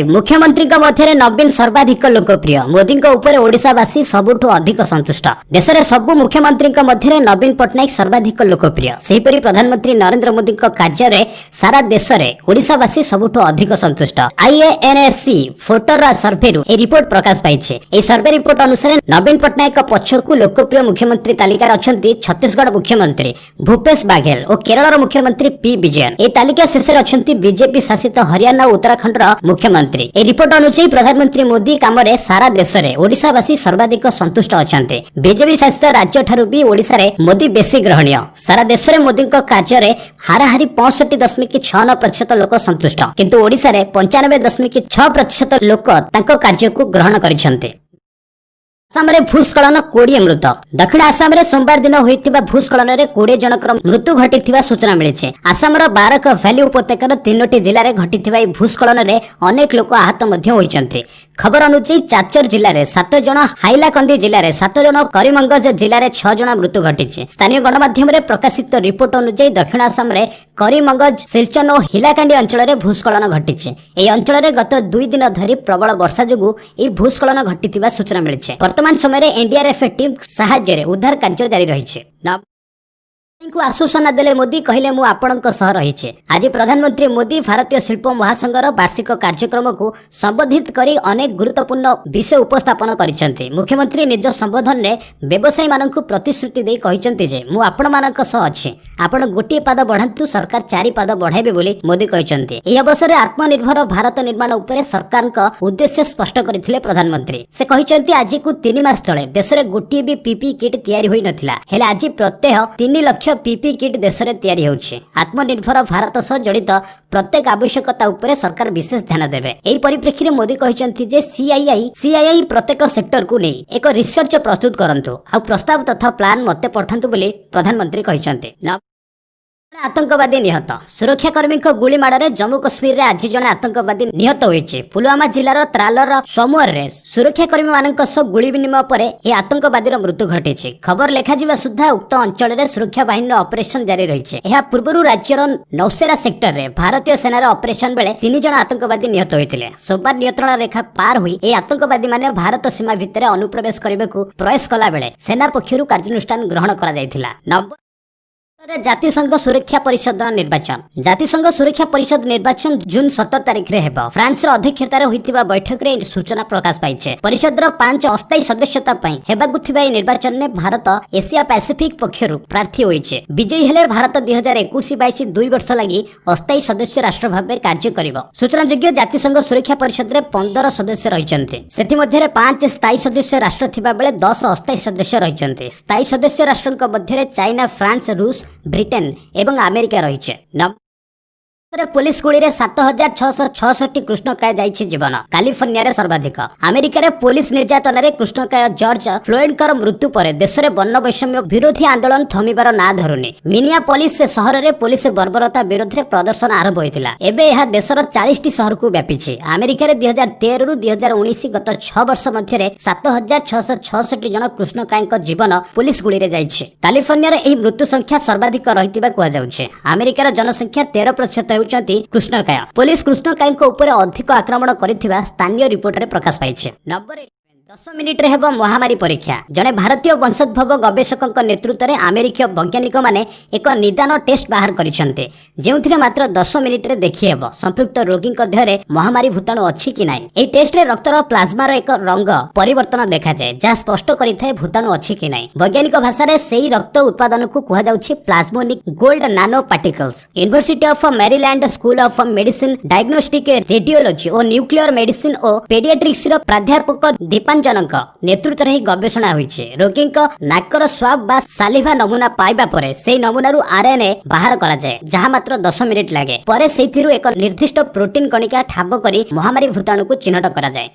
5। ମୁଖ୍ୟମନ୍ତ୍ରୀଙ୍କ ମଧ୍ୟରେ ନବୀନ ସର୍ବାଧିକ ଲୋକପ୍ରିୟ। ମୋଦିଙ୍କ ଉପରେ ଓଡ଼ିଶାବାସୀ ସବୁଠୁ ଅଧିକ ସନ୍ତୁଷ୍ଟ। ଦେଶରେ ସବୁ ମୁଖ୍ୟମନ୍ତ୍ରୀଙ୍କ ମଧ୍ୟରେ ନବୀନ ପଟ୍ଟନାୟକ ସର୍ବାଧିକ ଲୋକପ୍ରିୟ। ସେହିପରି ପ୍ରଧାନମନ୍ତ୍ରୀ ନରେନ୍ଦ୍ର ମୋଦିଙ୍କ କାର୍ଯ୍ୟରେ ସାରା ଦେଶରେ ଓଡ଼ିଶାବାସୀ ସବୁଠୁ ଅଧିକ ସନ୍ତୁଷ୍ଟ। ଆଇଏଏନଏସସି ଭୋଟର ସର୍ଭେରୁ ଏହି ରିପୋର୍ଟ ପ୍ରକାଶ ପାଇଛି। ଏହି ସର୍ଭେ ରିପୋର୍ଟ ଅନୁସାରେ ନବୀନ ପଟ୍ଟନାୟକଙ୍କ ପଛକୁ ଲୋକପ୍ରିୟ ମୁଖ୍ୟମନ୍ତ୍ରୀ ତାଲିକାରେ ଅଛନ୍ତି ଛତିଶଗଡ଼ ମୁଖ୍ୟମନ୍ତ୍ରୀ ଭୂପେଶ ବାଘେଲ ଓ କେରଳର ମୁଖ୍ୟମନ୍ତ୍ରୀ ପି ବିଜୟନ। ଏହି ତାଲିକା ଶେଷରେ ଅଛନ୍ତି ବିଜେପି ଶାସିତ ହରିୟାଣା ଓ ଉତ୍ତରାଖଣ୍ଡର ମୁଖ୍ୟମନ୍ତ୍ରୀ। ଏହି ରିପୋର୍ଟ ଅନୁଯାୟୀ ପ୍ରଧାନମନ୍ତ୍ରୀ ମୋଦି କାମରେ ସାରା ଦେଶରେ ଓଡ଼ିଶାବାସୀ ସର୍ବାଧିକ ସନ୍ତୁଷ୍ଟ ଅଛନ୍ତି। ବିଜେପି ଶାସିତ ରାଜ୍ୟଠାରୁ ବି ଓଡ଼ିଶାରେ ମୋଦି ବେଶୀ ଗ୍ରହଣୀୟ। ସାରା ଦେଶରେ ମୋଦିଙ୍କ କାର୍ଯ୍ୟରେ ହାରାହାରି 65.69% ଲୋକ ସନ୍ତୁଷ୍ଟ, କିନ୍ତୁ ଓଡ଼ିଶାରେ 95.6% ଲୋକ ତାଙ୍କ କାର୍ଯ୍ୟକୁ ଗ୍ରହଣ କରିଛନ୍ତି। ଆସାମରେ ଭୂସ୍ଖଳନ, 20 ମୃତ। ଦକ୍ଷିଣ ଆସାମରେ ସୋମବାର ଦିନ ହୋଇଥିବା ଭୂସ୍ଖଳନରେ 20 ଜଣଙ୍କର ମୃତ୍ୟୁ ଘଟିଥିବା ସୂଚନା ମିଳିଛି। ଆସାମର ବାରକ ଭ୍ୟାଲି ଉପତ୍ୟକାର ତିନୋଟି ଜିଲ୍ଲାରେ ଘଟିଥିବା ଏହି ଭୂସ୍ଖଳନରେ ଅନେକ ଲୋକ ଆହତ ମଧ୍ୟ ହୋଇଛନ୍ତି। ଖବର ଅନୁଯାୟୀ ଚାଚର ଜିଲ୍ଲାରେ ସାତ ଜଣ, ହାଇଲାକନ୍ଦି ଜିଲ୍ଲାରେ ସାତ ଜଣ, କରିମଗଞ୍ଜ ଜିଲ୍ଲାରେ ଛଅ ଜଣ ମୃତ୍ୟୁ ଘଟିଛି। ସ୍ଥାନୀୟ ଗଣମାଧ୍ୟମରେ ପ୍ରକାଶିତ ରିପୋର୍ଟ ଅନୁଯାୟୀ ଦକ୍ଷିଣ ଆସାମରେ କରିମଗଞ୍ଜ, ସିଲଚନ ଓ ହିଲାକାଣ୍ଡି ଅଞ୍ଚଳରେ ଭୂସ୍ଖଳନ ଘଟିଛି। ଏହି ଅଞ୍ଚଳରେ ଗତ 2 ଦିନ ଧରି ପ୍ରବଳ ବର୍ଷା ଯୋଗୁଁ ଏହି ଭୂସ୍ଖଳନ ଘଟିଥିବା ସୂଚନା ମିଳିଛି। ବର୍ତ୍ତମାନ ସମୟରେ ଏନଡିଆରଏଫ ଟିମ୍ ସାହାଯ୍ୟରେ ଉଦ୍ଧାର କାର୍ଯ୍ୟ ଜାରି ରହିଛି। ଙ୍କୁ ଆଶ୍ୱାସନା ଦେଲେ ମୋଦି, କହିଲେ, "ମୁଁ ଆପଣଙ୍କ ସହ ରହିଛି।" ଆଜି ପ୍ରଧାନମନ୍ତ୍ରୀ ମୋଦି ଭାରତୀୟ ଶିଳ୍ପ ମହାସଂଘର ବାର୍ଷିକ କାର୍ଯ୍ୟକ୍ରମକୁ ସମ୍ବୋଧିତ କରି ଅନେକ ଗୁରୁତ୍ୱପୂର୍ଣ୍ଣ ବିଷୟ ଉପସ୍ଥାପନ କରିଛନ୍ତି। ମୁଖ୍ୟମନ୍ତ୍ରୀ ନିଜ ସମ୍ବୋଧନରେ ବ୍ୟବସାୟୀମାନଙ୍କୁ ପ୍ରତିଶ୍ରୁତି ଦେଇ କହିଛନ୍ତି ଯେ ମୁଁ ଆପଣମାନଙ୍କ ସହ ଅଛି। ଆପଣ ଗୋଟିଏ ପାଦ ବଢ଼ାନ୍ତୁ, ସରକାର ଚାରି ପାଦ ବଢ଼ାଇବେ ବୋଲି ମୋଦି କହିଛନ୍ତି। ଏହି ଅବସରରେ ଆତ୍ମନିର୍ଭର ଭାରତ ନିର୍ମାଣ ଉପରେ ସରକାରଙ୍କ ଉଦ୍ଦେଶ୍ୟ ସ୍ପଷ୍ଟ କରିଥିଲେ ପ୍ରଧାନମନ୍ତ୍ରୀ। ସେ କହିଛନ୍ତି, ଆଜିକୁ 3 ମାସ ତଳେ ଦେଶରେ ଗୋଟିଏ ବି ପିପିଇ କିଟ୍ ତିଆରି ହୋଇନଥିଲା। ହେଲେ ଆଜି ପ୍ରତ୍ୟହ 3 ଲକ୍ଷ ପିପିଇ କିଟ୍ ଦେଶରେ ତିଆରି ହେଉଛି। ଆତ୍ମନିର୍ଭର ଭାରତ ସହ ଜଡ଼ିତ ପ୍ରତ୍ୟେକ ଆବଶ୍ୟକତା ଉପରେ ସରକାର ବିଶେଷ ଧ୍ୟାନ ଦେବେ। ଏହି ପରିପ୍ରେକ୍ଷୀରେ ମୋଦି କହିଛନ୍ତି ଯେ ସିଆଇଆଇ ପ୍ରତ୍ୟେକ ସେକ୍ଟରକୁ ନେଇ ଏକ ରିସର୍ଚ୍ଚ ପ୍ରସ୍ତୁତ କରନ୍ତୁ ଆଉ ପ୍ରସ୍ତାବ ତଥା ପ୍ଲାନ୍ ମତେ ପଠାନ୍ତୁ ବୋଲି ପ୍ରଧାନମନ୍ତ୍ରୀ କହିଛନ୍ତି। ଜଣେ ଆତଙ୍କବାଦୀ ନିହତ। ସୁରକ୍ଷାକର୍ମୀଙ୍କ ଗୁଳିମାଡ଼ରେ ଜମ୍ମୁ କାଶ୍ମୀରରେ ଆଜି ଜଣେ ଆତଙ୍କବାଦୀ ନିହତ ହୋଇଛି। ପୁଲୱାମା ଜିଲ୍ଲାର ତ୍ରାଲର ସମୁହରରେ ସୁରକ୍ଷାକର୍ମୀମାନଙ୍କ ସହ ଗୁଳି ବିନିମୟ ପରେ ଏହି ଆତଙ୍କବାଦୀର ମୃତ୍ୟୁ ଘଟିଛି। ଖବର ଲେଖାଯିବା ସୁଦ୍ଧା ଉକ୍ତ ଅଞ୍ଚଳରେ ସୁରକ୍ଷା ବାହିନୀର ଅପରେସନ ଜାରି ରହିଛି। ଏହା ପୂର୍ବରୁ ରାଜ୍ୟର ନୌସେରା ସେକ୍ଟରରେ ଭାରତୀୟ ସେନାର ଅପରେସନ ବେଳେ ତିନି ଜଣ ଆତଙ୍କବାଦୀ ନିହତ ହୋଇଥିଲେ। ସୋମବାର ନିୟନ୍ତ୍ରଣ ରେଖା ପାର ହୋଇ ଏହି ଆତଙ୍କବାଦୀମାନେ ଭାରତ ସୀମା ଭିତରେ ଅନୁପ୍ରବେଶ କରିବାକୁ ପ୍ରୟାସ କଲାବେଳେ ସେନା ପକ୍ଷରୁ କାର୍ଯ୍ୟାନୁଷ୍ଠାନ ଗ୍ରହଣ କରାଯାଇଥିଲା। ନମ୍ବର ଜାତିସଂଘ ସୁରକ୍ଷା ପରିଷଦ ନିର୍ବାଚନ। ଜାତିସଂଘ ସୁରକ୍ଷା ପରିଷଦ ନିର୍ବାଚନ ଜୁନ 17 ତାରିଖରେ ହେବ। ଫ୍ରାନ୍ସର ଅଧ୍ୟକ୍ଷତାରେ ହୋଇଥିବା ବୈଠକରେ ଏହି ସୂଚନା ପ୍ରକାଶ ପାଇଛି। ପରିଷଦର ପାଞ୍ଚ ଅସ୍ଥାୟୀ ସଦସ୍ୟତା ପାଇଁ ହେବାକୁ ଥିବା ଏହି ନିର୍ବାଚନରେ ଭାରତ ଏସିଆ ପାସିଫିକ ପକ୍ଷରୁ ପ୍ରାର୍ଥୀ ହୋଇଛି। ବିଜୟୀ ହେଲେ ଭାରତ 2021-22 2 ବର୍ଷ ଲାଗି ଅସ୍ଥାୟୀ ସଦସ୍ୟ ରାଷ୍ଟ୍ର ଭାବେ କାର୍ଯ୍ୟ କରିବ। ସୂଚନାଯୋଗ୍ୟ, ଜାତିସଂଘ ସୁରକ୍ଷା ପରିଷଦରେ 15 ସଦସ୍ୟ ରହିଛନ୍ତି। ସେଥିମଧ୍ୟରେ ପାଞ୍ଚ ସ୍ଥାୟୀ ସଦସ୍ୟ ରାଷ୍ଟ୍ର ଥିବା ବେଳେ 10 ଅସ୍ଥାୟୀ ସଦସ୍ୟ ରହିଛନ୍ତି। ସ୍ଥାୟୀ ସଦସ୍ୟ ରାଷ୍ଟ୍ରଙ୍କ ମଧ୍ୟରେ ଚାଇନା, ଫ୍ରାନ୍ସ, ରୁଷ, ବ୍ରିଟେନ ଏବଂ ଆମେରିକା ରହିଛି। ପୋଲିସ ଗୁଳିରେ 7666 କୃଷ୍ଣକାୟ ଯାଇଛି ଜୀବନ, କାଲିଫର୍ଣ୍ଣିଆରେ ସର୍ବାଧିକ। ଆମେରିକାରେ ପୋଲିସ ନିର୍ଯାତନାରେ କୃଷ୍ଣକାୟ ଜର୍ଜ ଫ୍ଲୋଏଡଙ୍କର ମୃତ୍ୟୁ ପରେ ଦେଶରେ ବର୍ଣ୍ଣ ବୈଷମ୍ୟ ବିରୋଧୀ ଆନ୍ଦୋଳନ ଥମିବାର ନାଁ ଧରୁନି। ମିନିଆପଲିସ ସହରରେ ପୋଲିସ ବର୍ବରତା ବିରୋଧରେ ପ୍ରଦର୍ଶନ ଆରମ୍ଭ ହୋଇଥିଲା। ଏବେ ଏହା ଦେଶର 40ଟି ସହରକୁ ବ୍ୟାପିଛି। ଆମେରିକାରେ 2013ରୁ 2019 ଗତ 6 ବର୍ଷ ମଧ୍ୟରେ 7666 ଜଣ କୃଷ୍ଣକାୟଙ୍କ ଜୀବନ ପୋଲିସ ଗୁଳିରେ ଯାଇଛି। କାଲିଫର୍ଣ୍ଣିଆରେ ଏହି ମୃତ୍ୟୁ ସଂଖ୍ୟା ସର୍ବାଧିକ ରହିଥିବା କୁହାଯାଉଛି। ଆମେରିକାର ଜନସଂଖ୍ୟା 13% ହେଉଛନ୍ତି କୃଷ୍ଣକାୟ। ପୋଲିସ କୃଷ୍ଣକାୟଙ୍କ ଉପରେ ଅଧିକ ଆକ୍ରମଣ କରିଥିବା ସ୍ଥାନୀୟ ରିପୋର୍ଟରେ ପ୍ରକାଶ ପାଇଛି। ନମ୍ବର 10 ମିନିଟରେ ହେବ ମହାମାରୀ ପରୀକ୍ଷା। ଜଣେ ଭାରତୀୟ ବଂଶୋଦ୍ଭବ ଗବେଷକଙ୍କ ନେତୃତ୍ୱରେ ଆମେରିକୀୟ ବୈଜ୍ଞାନିକମାନେ ଏକ ନିଦାନ ଟେଷ୍ଟ ବାହାର କରିଛନ୍ତି, ଯେଉଁଥିରେ ମାତ୍ର 10 ମିନିଟରେ ଦେଖିହେବ ସମ୍ପୃକ୍ତ ରୋଗୀଙ୍କ ଦେହରେ ମହାମାରୀ ଭୂତାଣୁ ଅଛି କି ନାହିଁ। ଏହି ଟେଷ୍ଟରେ ରକ୍ତର ପ୍ଲାଜମାର ଏକ ରଙ୍ଗ ପରିବର୍ତ୍ତନ ଦେଖାଯାଏ, ଯାହା ସ୍ପଷ୍ଟ କରିଥାଏ ଭୂତାଣୁ ଅଛି କି ନାହିଁ। ବୈଜ୍ଞାନିକ ଭାଷାରେ ସେହି ରକ୍ତ ଉତ୍ପାଦନକୁ କୁହାଯାଉଛି ପ୍ଲାଜମୋନିକ gold nano particles. University of Maryland school of medicine, diagnostic radiology O nuclear medicine ଓ ପେଡିଆଟ୍ରିକ୍ସର ପ୍ରାଧ୍ୟାପକ ଦୀପାଞ୍ଜନଙ୍କ ନେତୃତ୍ୱରେ ଏହି ଗବେଷଣା ହୋଇଛି। ରୋଗୀଙ୍କ ନାକର ସ୍ୱାବ ବା ସାଲିଭା ନମୁନା ପାଇବା ପରେ ସେହି ନମୁନାରୁ ଆରଏନଏ ବାହାର କରାଯାଏ, ଯାହା ମାତ୍ର 10 ମିନିଟ ଲାଗେ। ପରେ ସେଇଥିରୁ ଏକ ନିର୍ଦ୍ଦିଷ୍ଟ ପ୍ରୋଟିନ କଣିକା ଠାବ କରି ମହାମାରୀ ଭୂତାଣୁକୁ ଚିହ୍ନଟ କରାଯାଏ।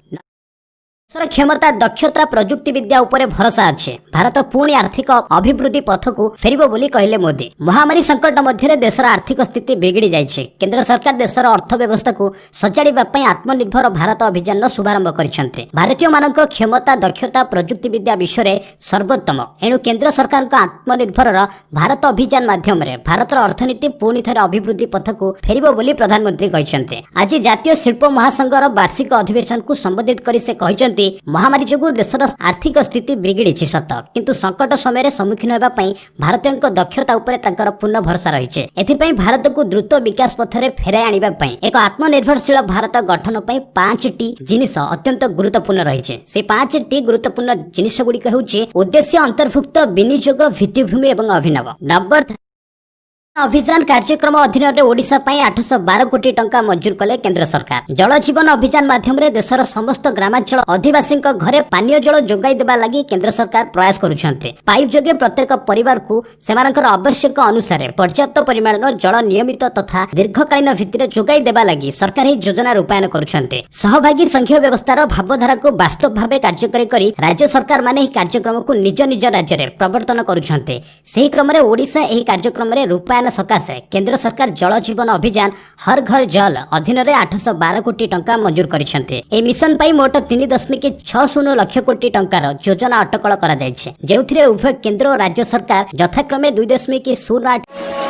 ଦେଶର କ୍ଷମତା, ଦକ୍ଷତା, ପ୍ରଯୁକ୍ତି ବିଦ୍ୟା ଉପରେ ଭରସା ଅଛି। ଭାରତ ପୁଣି ଆର୍ଥିକ ଅଭିବୃଦ୍ଧି ପଥକୁ ଫେରିବ ବୋଲି କହିଲେ ମୋଦି। ମହାମାରୀ ସଙ୍କଟ ମଧ୍ୟରେ ଦେଶର ଆର୍ଥିକ ସ୍ଥିତି ବିଗିଡ଼ି ଯାଇଛି। କେନ୍ଦ୍ର ସରକାର ଦେଶର ଅର୍ଥ ବ୍ୟବସ୍ଥାକୁ ସଜାଡ଼ିବା ପାଇଁ ଆତ୍ମନିର୍ଭର ଭାରତ ଅଭିଯାନର ଶୁଭାରମ୍ଭ କରିଛନ୍ତି। ଭାରତୀୟମାନଙ୍କ କ୍ଷମତା, ଦକ୍ଷତା, ପ୍ରଯୁକ୍ତି ବିଦ୍ୟା ବିଶ୍ୱରେ ସର୍ବୋତ୍ତମ। ଏଣୁ କେନ୍ଦ୍ର ସରକାରଙ୍କ ଆତ୍ମନିର୍ଭରର ଭାରତ ଅଭିଯାନ ମାଧ୍ୟମରେ ଭାରତର ଅର୍ଥନୀତି ପୁଣି ଥରେ ଅଭିବୃଦ୍ଧି ପଥକୁ ଫେରିବ ବୋଲି ପ୍ରଧାନମନ୍ତ୍ରୀ କହିଛନ୍ତି। ଆଜି ଜାତୀୟ ଶିଳ୍ପ ମହାସଂଘର ବାର୍ଷିକ ଅଧିବେଶନକୁ ସମ୍ବୋଧିତ କରି ସେ କହିଛନ୍ତି, ମହାମାରୀ ଯୋଗୁଁ ଦେଶର ଆର୍ଥିକ ସ୍ଥିତି ବିଗିଡ଼ିଛି ସତ, କିନ୍ତୁ ସଙ୍କଟ ସମୟରେ ସମ୍ମୁଖୀନ ହେବା ପାଇଁ ଭାରତୀୟଙ୍କ ଦକ୍ଷତା ଉପରେ ତାଙ୍କର ପୂର୍ଣ୍ଣ ଭରସା ରହିଛି। ଏଥିପାଇଁ ଭାରତକୁ ଦ୍ରୁତ ବିକାଶ ପଥରେ ଫେରାଇ ଆଣିବା ପାଇଁ ଏକ ଆତ୍ମନିର୍ଭରଶୀଳ ଭାରତ ଗଠନ ପାଇଁ ପାଞ୍ଚଟି ଜିନିଷ ଅତ୍ୟନ୍ତ ଗୁରୁତ୍ୱପୂର୍ଣ୍ଣ ରହିଛି। ସେ ପାଞ୍ଚଟି ଗୁରୁତ୍ୱପୂର୍ଣ୍ଣ ଜିନିଷ ଗୁଡ଼ିକ ହେଉଛି ଉଦ୍ଦେଶ୍ୟ, ଅନ୍ତର୍ଭୁକ୍ତ, ବିନିଯୋଗ, ଭିତ୍ତିଭୂମି ଏବଂ ଅଭିନବ। ନମ୍ବର ଅଭିଯାନ କାର୍ଯ୍ୟକ୍ରମ ଅଧୀନରେ ଓଡ଼ିଶା ପାଇଁ 812 କୋଟି ଟଙ୍କା ମଞ୍ଜୁର କଲେ କେନ୍ଦ୍ର ସରକାର। ଜଳ ଜୀବନ ଅଭିଯାନ ମାଧ୍ୟମରେ ଦେଶର ସମସ୍ତ ଗ୍ରାମାଞ୍ଚଳ ଅଧିବାସୀଙ୍କ ଘରେ ପାନୀୟ ଜଳ ଯୋଗାଇ ଦେବା ଲାଗି କେନ୍ଦ୍ର ସରକାର ପ୍ରୟାସ କରୁଛନ୍ତି। ପାଇପ୍ ଯୋଗେ ପ୍ରତ୍ୟେକ ପରିବାରକୁ ସେମାନଙ୍କର ଆବଶ୍ୟକ ଅନୁସାରେ ପର୍ଯ୍ୟାପ୍ତ ପରିମାଣର ଜଳ ନିୟମିତ ତଥା ଦୀର୍ଘକାଳୀନ ଭିତ୍ତିରେ ଯୋଗାଇ ଦେବା ଲାଗି ସରକାର ଏହି ଯୋଜନା ରୂପାୟନ କରୁଛନ୍ତି। ସହଭାଗୀ ସଂଘୀୟ ବ୍ୟବସ୍ଥାର ଭାବଧାରାକୁ ବାସ୍ତବ ଭାବେ କାର୍ଯ୍ୟକାରୀ କରି ରାଜ୍ୟ ସରକାରମାନେ ଏହି କାର୍ଯ୍ୟକ୍ରମକୁ ନିଜ ନିଜ ରାଜ୍ୟରେ ପ୍ରବର୍ତ୍ତନ କରୁଛନ୍ତି। ସେହି କ୍ରମରେ ଓଡ଼ିଶା ଏହି କାର୍ଯ୍ୟକ୍ରମରେ ରୂପାୟନ ସକାଶେ କେନ୍ଦ୍ର ସରକାର ଜଳ ଜୀବନ ଅଭିଯାନ ହର ଘର ଜଲ ଅଧୀନରେ 812 କୋଟି ଟଙ୍କା ମଞ୍ଜୁର କରିଛନ୍ତି। ଏହି ମିଶନ ପାଇଁ ମୋଟ 3.60 ଲକ୍ଷ କୋଟି ଟଙ୍କାର ଯୋଜନା ଅଟକଳ କରାଯାଇଛି, ଯେଉଁଥିରେ ଉଭୟ କେନ୍ଦ୍ର ଓ ରାଜ୍ୟ ସରକାର ଯଥାକ୍ରମେ 2.08